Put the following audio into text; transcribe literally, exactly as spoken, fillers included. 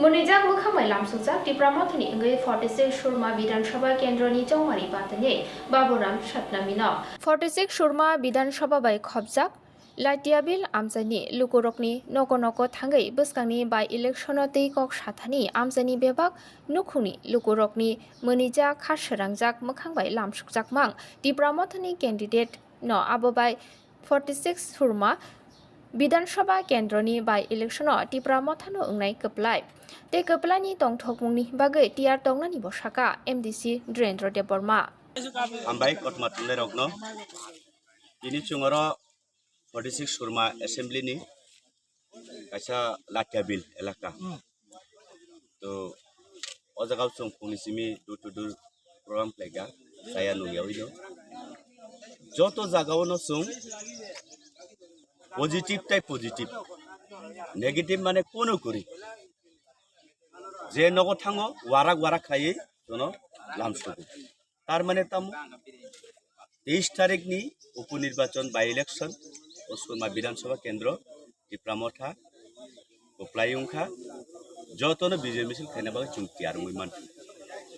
Mwnwijak mwkhang bai lamsukjak Tipra Mothani wngwi forty six Surma Bidhan Sabha Kendroni Chongmari Patani Baburam Satnamino. Forty six Surma Bidhan Sabha bai khopjak Latiabil amchaini lukurokni nogo nogo thangwi bwskangni by-election-o twi kok sathani amchaini bebak nukhungni lukurokni mwnwijak kha srangjak mwkhang bai lamsukjakmang Tipra Mothani candidate no abo bai forty six Surma Bidhan Sabha Kendroni by-election-o Tipra Mothano wngnai kwplai tei kwplaini tongthokmungni bagwi tiyar tongnani bo saka M D C Dhirendra Debbarma. Hambai kothoma thumnairokno. Tini chwng oro forty six Surma Assembly ni kaisa Latiabil elaka. To o jaga o chwng phungni simi door to door program khlaikha, chaya nungya wi no. Joto jaga o no chwng positive tai positive, negative mane kono kwrwi. Je nogo thango warak warak khaiwi jono lamsugo. Tar mane tamo teis tarikh ni upo nirbachon by election o Surma Bidhan Sabha Kendro Tipra Motha kwplai wngkha, jotono bijoy misil khaina bagwi chwng tiyar wngwi mankha.